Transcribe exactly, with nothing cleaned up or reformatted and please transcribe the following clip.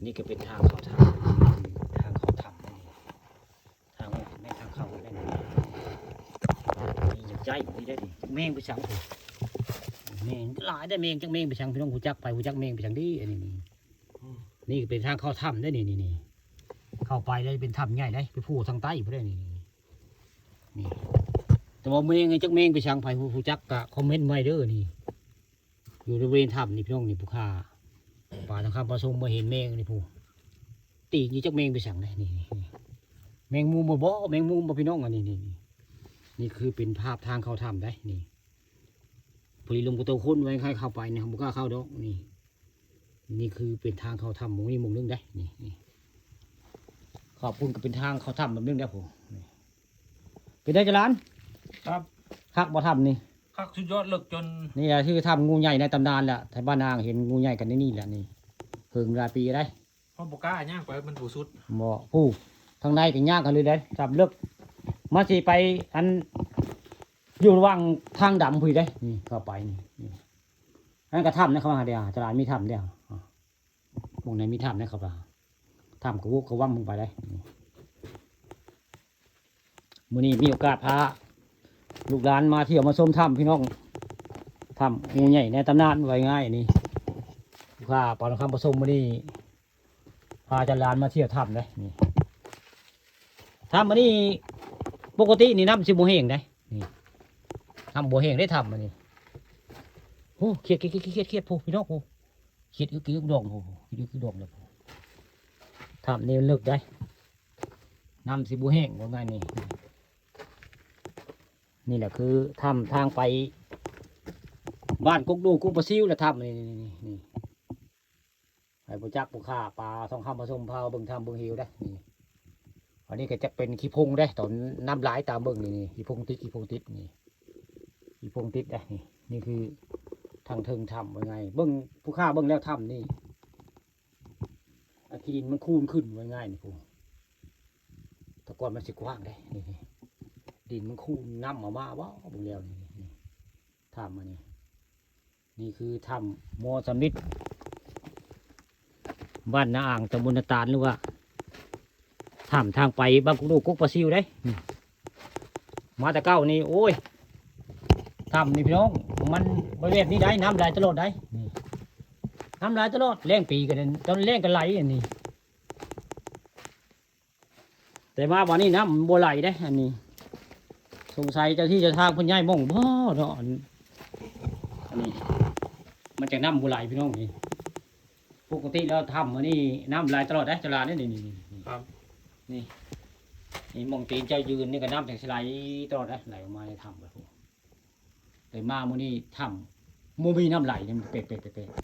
นี่ก็เป็นทางเข้าถ้ำ ทางเข้าถ้ำนั่นเอง ทางออกแม่นทางเข้าแม่นนี่ นี่ใจนี่ได้ดิ จักแมงไปสังพุ้น แมงหลายได้แมง จักแมงไปสัง พี่น้องฮู้จักไป ฮู้จักแมงไปสังเด้ อันนี้นี่ นี่เป็นทางเข้าถ้ำได้นี่ นี่ นี่ เข้าไปแล้วเป็นถ้ำใหญ่ได้ ไปโผล่ทางใต้พุ้นได้นี่ นี่ นี่ แต่ว่าแมงนี่จักแมงไปสัง ไผฮู้ ฮู้จักก็คอมเมนต์ไว้เด้อนี่ อยู่ในบริเวณถ้ำนี่พี่น้องนี่ ผู้ข้าปลาทองคำปลาส้มมาเห็นแมงนี่พุ้น ตีกนี่จักแมงไปสังได้นี่ นี่ นี่ แมงมุมบ่ บ่ แมงมุมบ่พี่น้อง อันนี้ นี่ นี่ นี่คือเป็นภาพทางเข้าถ้ำได้นี่ พอดีลมกระโตกคนไว้ใครเข้าไปเนี่ย บ่กล้าเข้าดอกนี่ นี่คือเป็นทางเข้าถ้ำหมู่นี่หมู่หนึ่งได้นี่ นี่ ขอบคุณก็เป็นทางเข้าถ้ำแบบนึงได้พุ้น นี่ เป็นได้จาราน ครับ คักบ่ถ้ำนี่ คักสุดยอด เลิกจน นี่แหละคือถ้ำงูใหญ่ในตำนานแหละ ไทบ้านนางเห็นงูใหญ่กันในนี่แหละนี่ เหิงหลายปีได้ เขาบ่กล้าย่างไป มันบ่สุด บ่ ผู้ ทางในก็ย่างกันเลยได้ ถ้ำเลิก มาสิไปอัน อยู่ระหว่างทางดำพุ้นได้ นี่ เข้าไปนี่ นี่ อันนั้นก็ถ้ำนะ เข้ามาเดียว จารานมีถ้ำเดียว อ่ะ หม่องไหนมีถ้ำนะครับ ถ้ำกระวกกระว่ำลงไปได้ นี่ มื้อนี้มีโอกาสพาลูกหลานมาเที่ยวมาชมถ้ำพี่น้อง ถ้ำงูใหญ่ในตำนานว่าง่ายนี่ พาปลาทองคำปลาส้มมื้อนี้ พาจารานมาเที่ยวถ้ำเด้ นี่ ถ้ำอันนี้ปกตินี่น้ำสิบ่แห้งเด้ นี่ น้ำบ่แห้งได้ถ้ำอันนี้ โอ้ เขียด เขียด เขียด เขียด เขียด พุ้นพี่น้อง โอ้ เขียดอึก อึกดอง โอ้ เขียดอึก อึกดองเลยพุ้น ถ้ำนี่มันลึกได้ น้ำสิบ่แห้งว่าง่ายนี่ นี่แหละคือถ้ำทางไป บ้านกกดูกกกปลาซิวแหละถ้ำนี่ นี่ นี่ นี่ ไผบ่จักผู้ข้าปลาทองคำปลาส้มพาเบิ่งถ้ำเบิ่งเหวได้ นี่ อันนี้ก็จะเป็นขี้ผงได้ ตอนน้ำหลายตามเบิ่งนี่ นี่ ขี้ผงติด ขี้ผงติด นี่ ขี้ผงติดได้ นี่ นี่คือทางเทิงถ้ำว่าง่าย เบิ่งผู้ข้าเบิ่งแล้วถ้ำนี่ อันขี้ดินมันคูนขึ้นว่าง่ายนี่พุ้น แต่ก่อนมันสิกว้างเด้ นี่ นี่ ดินมันคูนน้ำออกมา ว้าว เบิ่งแล้วนี่ นี่ ถ้ำอันนี้ นี่คือถ้ำหมอสำริด บ้านนาอ่าง ตำบลนาตาล หรือว่า ถ้ำทางไปบ้านกกดูกกกปลาซิวเด้ นี่ มาแต่เก่านี่ โอ้ย ถ้ำนี่พี่น้อง มันบ่แบบนี้ได้ น้ำไหลตลอดได้ นี่ น้ำไหลตลอด แล้งปีก็ได้ ตอนแล้งก็ไหลอันนี้ แต่มาวันนี้น้ำบ่ไหลเด้ อันนี้ สงสัยเจ้าที่เจ้าทางเพิ่นย้ายหม่องบ่เนาะ อัน อันนี้ มันจะน้ำบ่ไหลพี่น้องนี่ ปกติแล้วถ้ำอันนี้น้ำไหลตลอดเด้ จราเนี่ย นี่ นี่ นี่ ครับ นี่ นี่หม่องตีนเจ้ายืนนี่ก็น้ำจะไหลตลอดเด้ ไหลออกมาในถ้ำเลยพุ้น แต่มามื้อนี้ถ้ำบ่มีน้ำไหลนี่ มันแปลกๆๆ